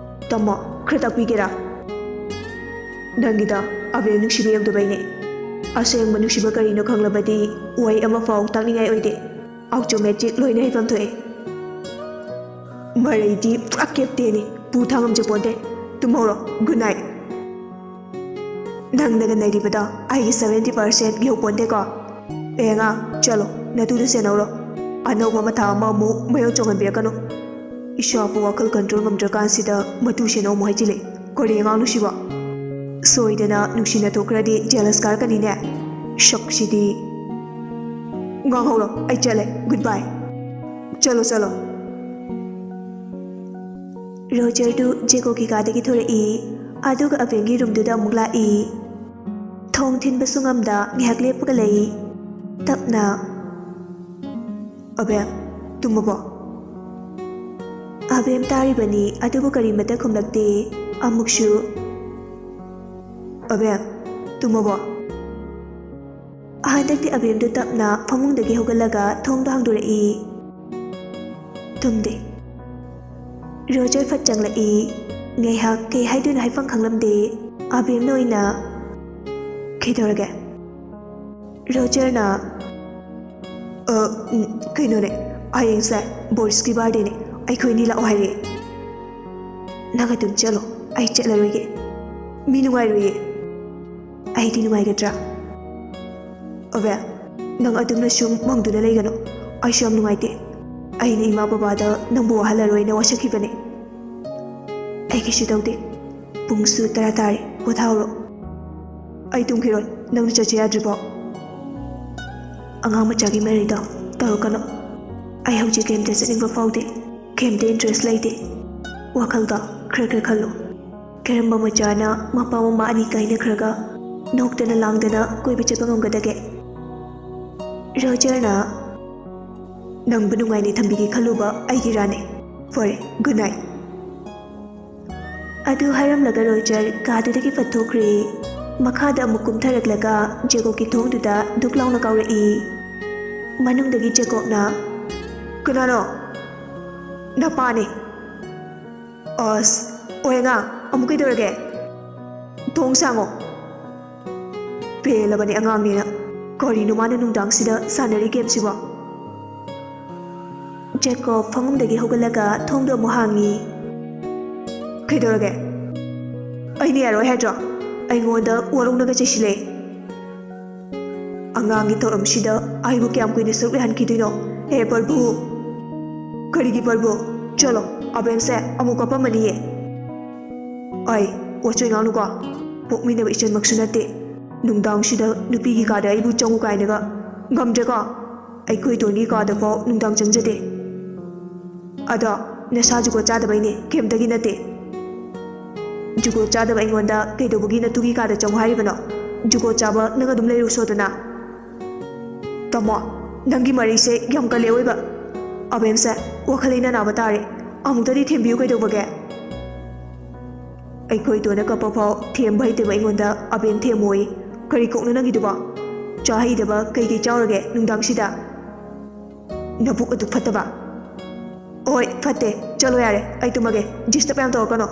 ꯇꯥꯃꯣ, ꯈꯔ ꯇꯥꯛꯄꯤꯒꯦꯔꯥ? ꯅꯪꯒꯤꯗ ꯑꯕꯦꯜ ꯅꯨꯡꯁꯤꯕ ꯌꯧꯗꯕꯩꯅꯦ꯫ ꯑꯁꯦꯡꯕ ꯅꯨꯡꯁꯤꯕ ꯀꯔꯤꯅꯣ ꯈꯪꯂꯕꯗꯤ ꯋꯥꯍꯩ ꯑꯃꯐꯥꯎ ꯇꯥꯛꯅꯤꯡꯉꯥꯏ ꯑꯣꯏꯗꯦ꯫ ꯑꯣꯇꯣꯃꯦꯇꯤꯛ ꯂꯣꯏꯅ ꯍꯩꯐꯝ ꯊꯣꯛꯑꯦ꯫ ꯃꯔꯩꯗꯤ ꯄꯨꯔꯥ ꯀꯦꯞꯇꯦꯟꯅꯤ, ꯄꯨ ꯊꯥꯡꯉꯝ ꯆꯄꯣꯟꯇꯦ꯫ ꯇꯨꯝꯍꯧꯔꯣ, ꯒꯨꯗ ꯅꯥꯏꯠ꯫ ꯅꯪꯅꯒ ꯅꯩꯔꯤꯕꯗꯣ ꯑꯩꯒꯤ ꯁꯚꯦꯟꯇꯤ ꯄꯥꯔꯁꯦꯟ ꯌꯧꯄꯣꯟꯇꯦꯀꯣ꯫ ꯑꯦ ꯑꯉꯥꯡ, ꯆꯠꯂꯣ, ꯅꯇꯨꯗ ꯁꯦꯟꯅꯧꯔꯣ꯫ ꯑꯅꯧꯕ ꯃꯊꯥ ꯑꯃ ꯑꯃꯨꯛ ꯃꯌꯣꯟ ꯆꯣꯡꯍꯟꯕꯤꯔꯛꯀꯅꯨ꯫ ꯏꯁꯥꯕꯨ ꯋꯥꯈꯜ ꯀꯟꯇ꯭ꯔꯣꯜ ꯉꯝꯗ꯭ꯔꯀꯥꯟꯁꯤꯗ ꯃꯇꯨ ꯁꯦꯟꯅꯧ ꯑꯃꯨꯛ ꯍꯥꯏꯖꯤꯜꯂꯦ꯫ ꯀꯔꯤ ꯑꯉꯥꯡꯅꯣ ꯁꯤꯕꯣ? ꯁꯣꯏꯗꯅ ꯅꯨꯡꯁꯤꯅ ꯊꯣꯛꯈ꯭ꯔꯗꯤ ꯖꯦꯂꯁ ꯀꯥꯔꯛꯀꯅꯤꯅꯦ꯫ ꯁꯛꯁꯤꯗꯤ꯫ ꯉꯥꯡꯍꯧꯔꯣ, ꯑꯩ ꯆꯠꯂꯦ꯫ ꯒꯨꯗ ꯕꯥꯏ꯫ ꯆꯠꯂꯣ, ꯆꯠꯂꯣ꯫ ꯔꯣꯖꯔꯗꯨ ꯖꯦꯀꯣꯒꯤ ꯀꯥꯗꯒꯤ ꯊꯣꯔꯛꯏ, ꯑꯗꯨꯒ ꯑꯕꯦꯝꯒꯤ ꯔꯨꯝꯗꯨꯗ ꯑꯃꯨꯛ ꯂꯥꯛꯏ꯫ ꯊꯣꯡ ꯊꯤꯟꯕꯁꯨ ꯉꯝꯗ ꯉꯥꯏꯍꯥꯛ ꯂꯦꯞꯄꯒ ꯂꯩ꯫ ꯇꯞꯅ, "ꯑꯕꯦꯝ, ꯇꯨꯝꯃꯕꯣ?" ꯑꯕꯦꯝ ꯇꯥꯔꯤꯕꯅꯤ, ꯑꯗꯨꯕꯨ ꯀꯔꯤꯃꯠꯇ ꯈꯨꯝꯂꯛꯇꯦ꯫ ꯑꯃꯨꯛꯁꯨ, "ꯑꯕꯦꯝ, ꯇꯨꯝꯃꯕꯣ?" ꯍꯟꯗꯛꯇꯤ ꯑꯕꯦꯝꯗꯨ ꯇꯞꯅ ꯐꯃꯨꯡꯗꯒꯤ ꯍꯧꯒꯠꯂꯒ ꯊꯣꯡꯗꯣ ꯍꯥꯡꯗꯣꯔꯛꯏ꯫ ꯇꯨꯝꯗꯦ꯫ ꯔꯣꯖꯔ ꯐꯠ ꯆꯪꯂꯛꯏ꯫ ꯉꯥꯏꯍꯥꯛ ꯀꯩ ꯍꯥꯏꯗꯣꯏꯅꯣ ꯍꯥꯏꯐꯝ ꯈꯪꯂꯝꯗꯦ꯫ ꯑꯕꯦꯝꯅ ꯑꯣꯏꯅ, "ꯀꯩꯗꯧꯔꯒꯦ?" ꯔꯣꯖꯔꯅ, "ꯑ, ꯎꯝ, ꯀꯩꯅꯣꯅꯦ, ꯍꯌꯦꯡꯁꯦ ꯕꯣꯔꯤꯁꯀꯤ ꯕꯥꯔꯗꯦꯅꯦ, ꯑꯩꯈꯣꯏ ꯑꯅꯤ ꯂꯥꯛꯑꯣ ꯍꯥꯏꯔꯛꯑꯦ꯫" "ꯅꯪ ꯑꯗꯨꯝ ꯆꯠꯂꯣ, ꯑꯩ ꯆꯠꯂꯔꯣꯏꯒꯦ꯫ ꯃꯤ ꯅꯨꯡꯉꯥꯏꯔꯣꯏꯌꯦ꯫" "ꯑꯩꯗꯤ ꯅꯨꯡꯉꯥꯏꯒꯗ꯭ꯔꯥ?" "ꯑꯕꯦ, ꯅꯪ ꯑꯗꯨꯝꯅ ꯁꯨꯝ ꯃꯪꯗꯨꯅ ꯂꯩꯒꯅꯨ, ꯑꯩꯁꯨ ꯌꯥꯝ ꯅꯨꯡꯉꯥꯏꯇꯦ꯫" ꯑꯩꯅ ꯏꯃꯥ ꯕꯕꯥꯗ ꯅꯪꯕꯨ ꯋꯥꯍꯜꯂꯔꯣꯏꯅ ꯋꯥꯁꯛꯈꯤꯕꯅꯦ꯫ ꯑꯩ ꯀꯩꯁꯨ ꯇꯧꯗꯦ꯫ ꯄꯨꯡꯁꯨ ꯇꯔꯥ ꯇꯥꯔꯦ, ꯄꯣꯊꯥꯍꯧꯔꯣ꯫ ꯑꯩ ꯇꯨꯝꯈꯤꯔꯣꯏ, ꯅꯪꯅ ꯆꯠꯁꯦ ꯌꯥꯗ꯭ꯔꯤꯕꯣ? ꯑꯉꯥꯡ ꯃꯆꯥꯒꯤ ꯃꯔꯩꯗꯣ ꯇꯧꯔꯛꯀꯅꯨ꯫ ꯑꯩ ꯍꯧꯖꯤꯛ ꯀꯩꯝꯇ ꯆꯠꯅꯤꯡꯕ ꯐꯥꯎꯗꯦ, ꯀꯩꯝꯇ interest ꯂꯩꯇꯦ꯫ ꯋꯥꯈꯜꯗꯣ ꯈꯔ ꯈꯔ ꯈꯜꯂꯨ꯫ ꯀꯔꯝꯕ ꯃꯆꯥꯅ ꯃꯄꯥ ꯃꯃꯥ ꯑꯅꯤ ꯀꯥꯏꯅꯈ꯭ꯔꯒ ꯅꯣꯛꯇꯅ ꯂꯥꯡꯗꯅ ꯀꯣꯏꯕ ꯆꯠꯄ ꯉꯝꯒꯗꯒꯦ? ꯔꯣꯖꯔꯅ ꯅꯪꯕꯨ ꯅꯨꯡꯉꯥꯏꯅ ꯊꯝꯕꯤꯒꯦ ꯈꯜꯂꯨꯕ ꯑꯩꯒꯤ ꯏꯔꯥꯅꯦ꯫ ꯐꯔꯦ, good night꯫ ꯑꯗꯨ ꯍꯥꯏꯔꯝꯂꯒ ꯔꯣꯖꯔ ꯀꯥꯗꯨꯗꯒꯤ ꯐꯠꯊꯣꯛꯈ꯭ꯔꯦ꯫ ꯃꯈꯥꯗ ꯑꯃꯨꯛ ꯀꯨꯝꯊꯔꯛꯂꯒ ꯖꯦꯀꯣꯕꯀꯤ ꯊꯣꯡꯗꯨꯗ ꯙꯨꯛ ꯂꯥꯎꯅ ꯀꯥꯎꯔꯛꯏ꯫ ꯃꯅꯨꯡꯗꯒꯤ ꯖꯦꯀꯣꯕꯅ, "ꯀꯅꯥꯅꯣ?" "ꯅꯄꯥꯅꯦ꯫" "ꯑꯁ, ꯑꯣꯏ ꯑꯉꯥꯡ, ꯑꯃꯨꯛ ꯀꯩꯗꯧꯔꯒꯦ? ꯊꯣꯡ ꯁꯥꯡꯉꯣ꯫" ꯄꯦꯜꯂꯕꯅꯦ ꯑꯉꯥꯡꯅꯦꯅ꯫ ꯀꯔꯤꯅꯣ ꯃꯥꯅ ꯅꯨꯡꯗꯥꯡꯁꯤꯗ ꯁꯥꯟꯅꯔꯤ gameꯁꯤꯕꯣ? ꯖꯦꯀꯣꯕ ꯐꯃꯨꯡꯗꯒꯤ ꯍꯧꯒꯠꯂꯒ ꯊꯣꯡꯗꯣ ꯑꯃꯨꯛ ꯍꯥꯡꯉꯤ꯫ "ꯀꯩꯗꯧꯔꯒꯦ? ꯑꯩꯅ ꯌꯥꯔꯣꯏ ꯍꯥꯏꯗ꯭ꯔꯣ? ꯑꯩꯉꯣꯟꯗ ꯋꯥꯔꯧꯅꯒ ꯆꯩꯁꯤꯜꯂꯦ꯫ ꯑꯉꯥꯡꯒꯤ ꯊꯧꯔꯝꯁꯤꯗ ꯑꯩꯕꯨ ꯀꯌꯥꯝ ꯀꯨꯏꯅ ꯁꯔꯨꯛ ꯌꯥꯍꯟꯈꯤꯗꯣꯏꯅꯣ? ꯍꯦ ꯄ꯭ꯔꯚꯨ!" "ꯀꯔꯤꯒꯤ ꯄ꯭ꯔꯚꯨ? ꯆꯠꯂꯣ, ꯑꯕꯦꯝꯁꯦ ꯑꯃꯨꯛ ꯀꯞꯄꯝꯃꯅꯤꯌꯦ꯫" "ꯑꯩ ꯋꯥꯆꯣꯏ ꯉꯥꯡꯅꯨꯀꯣ꯫ ꯄꯣꯛꯃꯤꯟꯅꯕ ꯏꯆꯟꯃꯛꯁꯨ ꯅꯠꯇꯦ꯫ ꯅꯨꯡꯗꯥꯡꯁꯤꯗ ꯅꯨꯄꯤꯒꯤ ꯀꯥꯗ ꯑꯩꯕꯨ ꯆꯪꯉꯨ ꯀꯥꯏꯅꯒ꯫ ꯉꯝꯗ꯭ꯔꯦꯀꯣ꯫ ꯑꯩꯈꯣꯏ ꯇꯣꯟꯒꯤ ꯀꯥꯗꯐꯥꯎ ꯅꯨꯡꯗꯥꯡ ꯆꯪꯖꯗꯦ꯫" "ꯑꯗꯣ ꯅꯁꯥ ꯖꯨꯒꯣꯠ ꯆꯥꯗꯕꯩꯅꯦ, ꯀꯩꯝꯇꯒꯤ ꯅꯠꯇꯦ꯫" "ꯖꯨꯒꯣꯠ ꯆꯥꯗꯕ ꯑꯩꯉꯣꯟꯗ ꯀꯩꯗꯧꯕꯒꯤ ꯅꯇꯨꯒꯤ ꯀꯥꯗ ꯆꯪꯉꯨ ꯍꯥꯏꯔꯤꯕꯅꯣ? ꯖꯨꯒꯣꯠ ꯆꯥꯕ ꯅꯪ ꯑꯗꯨꯝ ꯂꯩꯔꯨꯁꯣꯗꯅ꯫" "ꯇꯥꯃꯣ, ꯅꯪꯒꯤ ꯃꯔꯩꯁꯦ ꯌꯥꯝ ꯀꯜꯂꯦ ꯑꯑꯣꯏꯕ꯫ ꯑꯕꯦꯝꯁꯦ ꯋꯥꯈꯜ ꯂꯩꯅꯥ ꯅꯥꯕ ꯇꯥꯔꯦ꯫ ꯑꯃꯨꯛꯇꯗꯤ ꯊꯦꯝꯕꯤꯌꯨ ꯀꯩꯗꯧꯕꯒꯦ?" "ꯑꯩꯈꯣꯏ ꯇꯣꯟꯅ ꯀꯞꯄ ꯐꯥꯎ ꯊꯦꯝꯕ ꯍꯩꯇꯕ ꯑꯩꯉꯣꯟꯗ ꯑꯕꯦꯝ ꯊꯦꯝꯃꯣꯌꯦ꯫ ꯀꯔꯤ ꯀꯣꯛꯅꯣ ꯅꯪꯒꯤꯗꯨꯕꯣ? ꯆꯥ ꯍꯩꯗꯕ ꯀꯩ ꯀꯩ ꯆꯥꯎꯔꯒꯦ ꯅꯨꯡꯗꯥꯡꯁꯤꯗ? ꯅꯕꯨꯛ ꯑꯗꯨ ꯐꯠꯇꯕ꯫" "ꯍꯣꯏ, ꯐꯠꯇꯦ꯫ ꯆꯠꯂꯣ ꯌꯥꯔꯦ, ꯑꯩ ꯇꯨꯝꯃꯒꯦ꯫ Disturb ꯌꯥꯝ ꯇꯧꯔꯛꯀꯅꯣ꯫"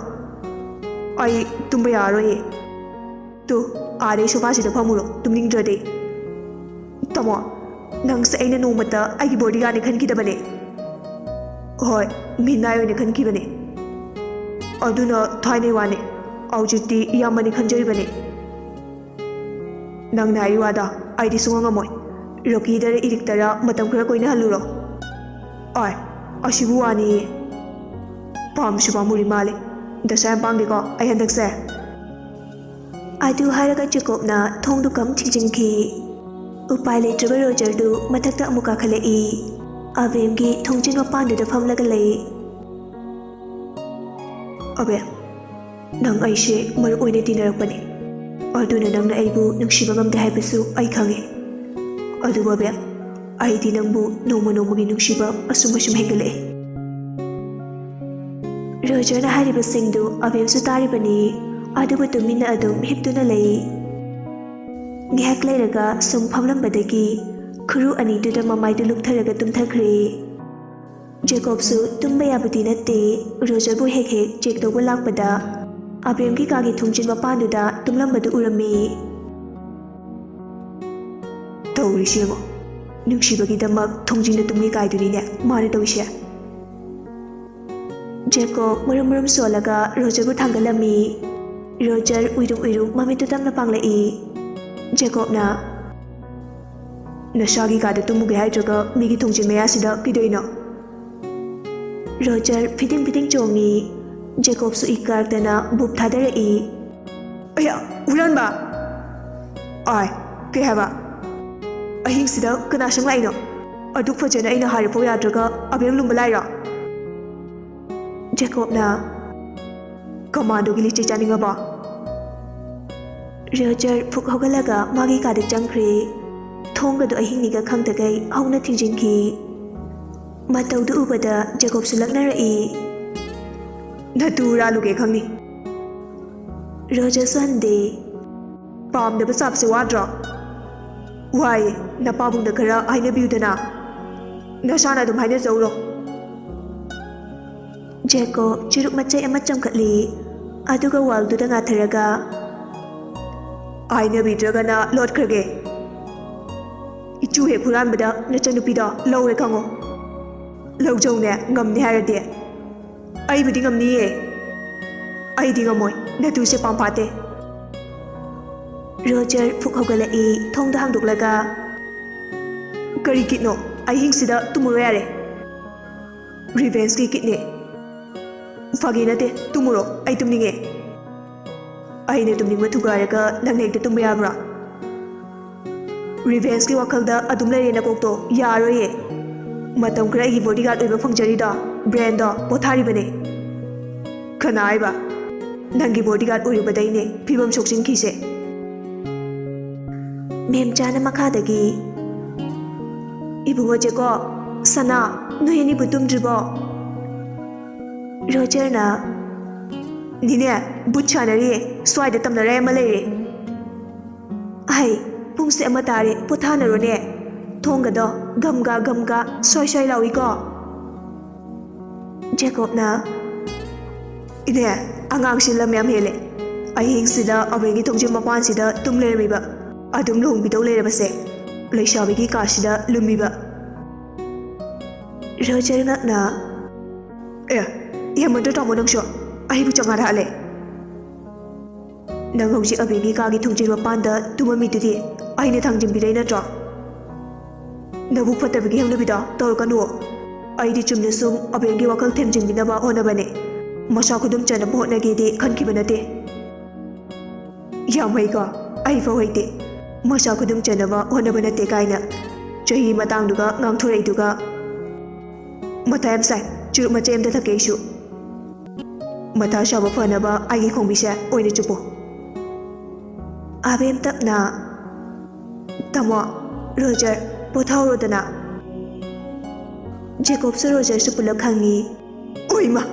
"ꯑꯩ ꯇꯨꯝꯕ ꯌꯥꯔꯔꯣꯏꯌꯦ꯫" "ꯇꯨ, ꯑꯥꯗꯩ sofaꯁꯤꯗ ꯐꯝꯃꯨꯔꯣ, ꯇꯨꯝꯅꯤꯡꯗ꯭ꯔꯗꯤ꯫" "ꯇꯥꯃꯣ, ꯅꯪꯁꯦ ꯑꯩꯅ ꯅꯣꯡꯃꯇ ꯑꯩꯒꯤ bodyguardꯅꯦ ꯈꯟꯈꯤꯗꯕꯅꯦ꯫" "ꯍꯣꯏ, ꯃꯤꯅꯥꯏ ꯑꯣꯏꯅ ꯈꯟꯈꯤꯕꯅꯦ꯫ ꯑꯗꯨꯅ ꯊꯥꯏꯅꯩ ꯋꯥꯅꯦ꯫ ꯍꯧꯖꯤꯛꯇꯤ ꯏꯌꯥꯝꯕꯅꯤ ꯈꯟꯖꯔꯤꯕꯅꯦ꯫" "ꯅꯪꯅ ꯍꯥꯏꯔꯤ ꯋꯥꯗꯣ ꯑꯩꯗꯤ ꯁꯨꯡꯉꯝ ꯉꯝꯃꯣꯏ꯫ ꯔꯣꯀꯤꯗꯔ ꯏꯔꯤꯛꯇꯔ ꯃꯇꯝ ꯈꯔ ꯀꯣꯏꯅꯍꯜꯂꯨꯔꯣ꯫" ꯑꯣꯏ, ꯑꯁꯤꯕꯨ ꯋꯥꯅꯤ꯫ ꯄꯥꯝꯁꯨ ꯄꯥꯝꯃꯨꯔꯤ ꯃꯥꯜꯂꯦ꯫ ꯗꯁꯥ ꯌꯥꯝ ꯄꯥꯝꯗꯦꯀꯣ ꯑꯩ ꯍꯟꯗꯛꯁꯦ꯫ ꯑꯗꯨ ꯍꯥꯏꯔꯒ ꯖꯦꯀꯣꯕꯅ ꯊꯣꯡꯗꯨ ꯀꯝ ꯊꯤꯡꯖꯤꯟꯈꯤ꯫ ꯎꯄꯥꯏ ꯂꯩꯇ꯭ꯔꯕ ꯔꯣꯖꯔꯗꯨ ꯃꯊꯛꯇ ꯑꯃꯨꯛ ꯀꯥꯈꯠꯂꯛꯏ꯫ ꯑꯕꯦꯝꯒꯤ ꯊꯣꯡꯖꯤꯟ ꯃꯄꯥꯟꯗꯨꯗ ꯐꯝꯂꯒ ꯂꯩ꯫ ꯑꯕꯦꯝ, ꯅꯪ ꯑꯩꯁꯦ ꯃꯔꯨꯞ ꯑꯣꯏꯅ ꯇꯤꯟꯅꯔꯛꯄꯅꯤ, ꯑꯗꯨꯅ ꯅꯪꯅ ꯑꯩꯕꯨ ꯅꯨꯡꯁꯤꯕ ꯉꯝꯗꯦ ꯍꯥꯏꯕꯁꯨ ꯑꯩ ꯈꯪꯉꯤ꯫ ꯑꯗꯨꯕꯨ ꯑꯕꯦꯝ, ꯑꯩꯗꯤ ꯅꯪꯕꯨ ꯅꯣꯡꯃ ꯅꯣꯡꯃꯒꯤ ꯅꯨꯡꯁꯤꯕ ꯑꯁꯨꯝ ꯑꯁꯨꯝ ꯍꯦꯟꯒꯠꯂꯛꯏ꯫ ꯔꯣꯖꯔꯅ ꯍꯥꯏꯔꯤꯕꯁꯤꯡꯗꯨ ꯑꯕꯦꯝꯁꯨ ꯇꯥꯔꯤꯕꯅꯤ, ꯑꯗꯨꯕꯨ ꯇꯨꯃꯤꯟꯅ ꯑꯗꯨꯝ ꯍꯤꯞꯇꯨꯅ ꯂꯩ꯫ ꯉꯥꯏꯍꯥꯛ ꯂꯩꯔꯒ ꯁꯨꯝ ꯐꯝꯂꯝꯕꯗꯒꯤ ꯈꯨꯔꯨ ꯑꯅꯤꯗꯨꯗ ꯃꯃꯥꯏꯗꯨ ꯂꯨꯞꯊꯔꯒ ꯇꯨꯝꯊꯈ꯭ꯔꯦ꯫ ꯖꯦꯀꯣꯕꯁꯨ ꯇꯨꯝꯕ ꯌꯥꯕꯗꯤ ꯅꯠꯇꯦ, ꯔꯣꯖꯔꯕꯨ ꯍꯦꯛ ꯍꯦꯛ ꯆꯦꯛ ꯇꯧꯕ ꯂꯥꯛꯄꯗ ꯑꯕꯦꯝꯒꯤ ꯀꯥꯒꯤ ꯊꯣꯡꯖꯤꯟ ꯃꯄꯥꯟꯗꯨꯗ ꯇꯨꯝꯂꯝꯕꯗꯨ ꯎꯔꯝꯃꯤ꯫ ꯇꯧꯔꯤꯁꯤ ꯌꯦꯡꯉꯣ, ꯅꯨꯡꯁꯤꯕꯒꯤꯗꯃꯛ ꯊꯣꯡꯖꯤꯟꯗ ꯇꯨꯝꯒꯦ ꯀꯥꯏꯗꯨꯅꯤꯅꯦ ꯃꯥꯅ ꯇꯧꯔꯤꯁꯦ꯫ ꯖꯦꯀꯣꯕ ꯃꯔꯨꯝ ꯃꯔꯨꯝ ꯁꯣꯜꯂꯒ ꯔꯣꯖꯔꯕꯨ ꯊꯥꯡꯒꯠꯂꯝꯃꯤ꯫ ꯔꯣꯖꯔ ꯎꯏꯔꯨꯝ ꯎꯏꯔꯨꯝ ꯃꯃꯤꯠꯇꯨ ꯇꯞꯅ ꯄꯥꯡꯂꯛꯏ꯫ ꯖꯦꯀꯣꯕꯅ, "ꯅꯁꯥꯒꯤ ꯀꯥꯗ ꯇꯨꯝꯃꯨꯒꯦ ꯍꯥꯏꯗ꯭ꯔꯒ ꯃꯤꯒꯤ ꯊꯣꯡꯖꯤꯟ ꯃꯌꯥꯁꯤꯗ ꯀꯩꯗꯧꯏꯅꯣ?" ꯔꯣꯖꯔ ꯐꯤꯗꯤꯡ ꯐꯤꯗꯤꯡ ꯆꯣꯡꯉꯤ꯫ ꯖꯦꯀꯣꯕꯁꯨ ꯏꯀꯥꯔꯛꯇꯅ ꯕꯨꯞ ꯊꯥꯗꯔꯛꯏ꯫ "ꯑꯌꯥ, ꯍꯨꯔꯥꯟꯕ!" "ꯑꯥꯏ, ꯀꯩ ꯍꯥꯏꯕ? ꯑꯍꯤꯡꯁꯤꯗ ꯀꯅꯥ ꯁꯪ ꯂꯥꯛꯏꯅꯣ? ꯑꯗꯨꯛ ꯐꯖꯅ ꯑꯩꯅ ꯍꯥꯏꯔꯐꯥꯎ ꯌꯥꯗ꯭ꯔꯒ ꯑꯕꯦꯝ ꯂꯨꯝꯕ ꯂꯥꯛꯏꯔꯣ?" ꯖꯦꯀꯣꯕꯅ, "ꯀꯃꯥꯟꯗꯣꯒꯤ ꯂꯤꯆꯩ ꯆꯥꯅꯤꯡꯉꯕꯣ?" ꯔꯣꯖꯔ ꯐꯨꯛ ꯍꯧꯒꯠꯂꯒ ꯃꯥꯒꯤ ꯀꯥꯗ ꯆꯪꯈ꯭ꯔꯦ꯫ ꯊꯣꯡꯒꯗꯨ ꯑꯍꯤꯡꯅꯤꯒ ꯈꯪꯗꯈꯩ ꯍꯧꯅ ꯊꯤꯡꯖꯤꯟꯈꯤ꯫ ꯃꯇꯧꯗꯨ ꯎꯕꯗ ꯖꯦꯀꯣꯕꯁꯨ ꯂꯛꯅꯔꯛꯏ꯫ "ꯅꯇꯨ ꯍꯨꯔꯥꯜꯂꯨꯒꯦ ꯈꯪꯅꯤ꯫" ꯔꯣꯖꯔꯁꯨ ꯍꯟꯗꯦ꯫ "ꯄꯥꯝꯗꯕ ꯁꯥꯕꯁꯦ ꯋꯥꯗ꯭ꯔꯣ?" "ꯋꯥꯏꯌꯦ, ꯅꯄꯥꯕꯨꯡꯗ ꯈꯔ ꯍꯥꯏꯅꯕꯤꯌꯨꯗꯅ꯫ ꯅꯁꯥꯅ ꯑꯗꯨꯝ ꯍꯥꯏꯅꯖꯧꯔꯣ꯫" ꯖꯦꯀꯣꯕ ꯆꯨꯔꯨꯞ ꯃꯆꯩ ꯑꯃ ꯆꯝꯈꯠꯂꯤ, ꯑꯗꯨꯒ ꯋꯥꯜꯗꯨꯗ ꯉꯥꯊꯔꯒ, "ꯍꯥꯏꯅꯕꯤꯗ꯭ꯔꯒꯅ ꯂꯣꯠꯈ꯭ꯔꯒꯦ꯫ ꯏꯆꯨ ꯍꯦꯛ ꯍꯨꯔꯥꯟꯕꯗ ꯅꯆꯟꯅꯨꯄꯤꯗꯣ ꯂꯧꯔꯦ ꯈꯪꯉꯣ꯫ ꯂꯧꯖꯧꯅꯦ, ꯉꯝꯅꯤ ꯍꯥꯏꯔꯗꯤ꯫" "ꯑꯩꯕꯨꯗꯤ ꯉꯝꯅꯤꯌꯦ꯫" "ꯑꯩꯗꯤ ꯉꯝꯃꯣꯏ, ꯅꯇꯨꯁꯦ ꯄꯥꯝ ꯐꯥꯠꯇꯦ꯫" ꯔꯣꯖꯔ ꯐꯨꯛ ꯍꯧꯒꯠꯂꯛꯏ, ꯊꯣꯡꯗꯣ ꯍꯥꯡꯗꯣꯛꯂꯒ꯫ "ꯀꯔꯤ ꯀꯤꯠꯅꯣ? ꯑꯍꯤꯡꯁꯤꯗ ꯇꯨꯝꯃꯔꯣꯏ ꯌꯥꯔꯦ꯫" ꯔꯤꯚꯦꯟꯁꯀꯤ ꯀꯤꯠꯅꯦ꯫ ꯐꯥꯒꯤ ꯅꯠꯇꯦ, ꯇꯨꯝꯃꯨꯔꯣ, ꯑꯩ ꯇꯨꯝꯅꯤꯡꯉꯦ꯫ ꯑꯩꯅ ꯇꯨꯝꯅꯤꯡꯕ ꯊꯨꯒꯥꯏꯔꯒ ꯅꯪꯅ ꯍꯦꯛꯇ ꯇꯨꯝꯕ ꯌꯥꯕ꯭ꯔꯥ? ꯔꯤꯚꯦꯟꯁꯀꯤ ꯋꯥꯈꯜꯗ ꯑꯗꯨꯝ ꯂꯩꯔꯦ ꯅꯀꯣꯛꯇꯣ, ꯌꯥꯔꯣꯏꯌꯦ꯫ ꯃꯇꯝ ꯈꯔ ꯑꯩꯒꯤ ꯕꯣꯗꯤꯒꯥꯔꯗ ꯑꯣꯏꯕ ꯐꯪꯖꯔꯤꯗꯣ, ꯕ꯭ꯔꯦꯟꯗꯣ ꯄꯣꯊꯥꯔꯤꯕꯅꯦ꯫ ꯀꯅꯥ ꯍꯥꯏꯕ? ꯅꯪꯒꯤ ꯕꯣꯗꯤꯒꯥꯔꯗ ꯑꯣꯏꯔꯨꯕꯗꯩꯅꯦ ꯐꯤꯕꯝ ꯁꯣꯛꯆꯤꯟꯈꯤꯁꯦ꯫ ꯃꯦꯝꯆꯥꯅ ꯃꯈꯥꯗꯒꯤ, "ꯏꯕꯨꯡꯉꯣ ꯖꯦꯀꯣ, ꯁꯅꯥ, ꯅꯣꯏ ꯑꯅꯤꯕꯨ ꯇꯨꯝꯗ꯭ꯔꯤꯕꯣ?" ꯔꯣꯖꯔꯅ, "ꯅꯤꯅꯦ, ꯕꯨꯠ ꯁꯥꯟꯅꯔꯤꯌꯦ, ꯁ꯭ꯋꯥꯏꯗ ꯇꯝꯅꯔꯥꯏ ꯑꯃ ꯂꯩꯔꯦ꯫" "ꯑꯍꯩ, ꯄꯨꯡꯁꯦ ꯑꯃ ꯇꯥꯔꯦ, ꯄꯣꯊꯥꯅꯔꯣꯅꯦ꯫ ꯊꯣꯡꯒꯗꯣ ꯒꯝꯒꯥ ꯒꯝꯒꯥ ꯁ꯭ꯋꯥꯏ ꯁ꯭ꯋꯥꯏ ꯂꯥꯎꯏꯀꯣ꯫" ꯖꯦꯀꯣꯕꯅ, "ꯏꯅꯦ, ꯑꯉꯥꯡꯁꯤ ꯂꯝ ꯌꯥꯝ ꯍꯦꯜꯂꯦ꯫ ꯑꯍꯤꯡꯁꯤꯗ ꯑꯕꯦꯟꯒꯤ ꯊꯣꯡꯖꯤꯟ ꯃꯄꯥꯟꯁꯤꯗ ꯇꯨꯝ ꯂꯩꯔꯝꯃꯤꯕ꯫ ꯑꯗꯨꯝ ꯂꯨꯍꯣꯡꯕꯤꯗꯧ ꯂꯩꯔꯕꯁꯦ꯫ ꯂꯩꯁꯥꯕꯤꯒꯤ ꯀꯥꯁꯤꯗ ꯂꯨꯝꯃꯤꯕ꯫" ꯔꯣꯖꯔ ꯉꯛꯅ, "ꯑꯦ, ꯌꯥꯝꯃꯟꯗ꯭ꯔꯣ ꯇꯥꯃꯣ ꯅꯪꯁꯨ? ꯑꯩꯕꯨ ꯆꯉꯥ ꯍꯥꯠꯂꯦ꯫ ꯅꯪ ꯍꯧꯖꯤꯛ ꯑꯕꯦꯟꯒꯤ ꯀꯥꯒꯤ ꯊꯣꯡꯖꯤꯟ ꯃꯄꯥꯟꯗ ꯇꯨꯝꯃꯝꯃꯤꯗꯨꯗꯤ ꯑꯩꯅ ꯊꯥꯡꯖꯤꯟꯕꯤꯔꯩ ꯅꯠꯇ꯭ꯔꯣ? ꯅꯕꯨꯛ ꯐꯠꯇꯕꯒꯤ ꯍꯧꯅꯕꯤꯗꯣ ꯇꯧꯔꯛꯀꯅꯨ꯫ ꯑꯩꯗꯤ ꯆꯨꯝꯅ ꯁꯨꯝ ꯑꯕꯦꯟꯒꯤ ꯋꯥꯈꯜ ꯊꯦꯝꯖꯤꯟꯕꯤꯅꯕ ꯍꯣꯠꯅꯕꯅꯦ꯫ ꯃꯁꯥ ꯈꯨꯗꯨꯝ ꯆꯟꯅꯕ ꯍꯣꯠꯅꯒꯦꯗꯤ ꯈꯟꯈꯤꯕ ꯅꯠꯇꯦ꯫" "ꯌꯥꯝ ꯍꯩꯀꯣ, ꯑꯩ ꯐꯥꯎ ꯍꯩꯇꯦ꯫ ꯃꯁꯥ ꯈꯨꯗꯨꯝ ꯆꯟꯅꯕ ꯍꯣꯠꯅꯕ ꯅꯠꯇꯦ ꯀꯥꯏꯅ꯫ ꯆꯍꯤ ꯃꯇꯥꯡꯗꯨꯒ ꯉꯥꯡꯊꯣꯔꯛꯏꯗꯨꯒ꯫ ꯃꯊꯥ ꯌꯥꯝ ꯁꯥꯏ, ꯆꯨꯔꯨꯞ ꯃꯆꯦꯠ ꯑꯝꯇ ꯊꯛꯀꯦ ꯑꯩꯁꯨ꯫ ꯃꯊꯥ ꯁꯥꯕ ꯐꯅꯕ ꯑꯩꯒꯤ ꯈꯣꯡꯕꯤꯁꯦ ꯑꯣꯏꯅ ꯆꯨꯞꯄꯣ꯫" ꯑꯕꯦꯝ ꯇꯞꯅ, "ꯇꯥꯃꯣ, ꯔꯣꯖꯔ, ꯄꯣꯊꯥꯍꯧꯔꯣꯗꯅ꯫" ꯖꯦꯀꯣꯕꯁꯨ ꯔꯣꯖꯔꯁꯨ ꯄꯨꯂꯞ ꯈꯪꯉꯤ꯫ ꯑꯣꯏꯃ!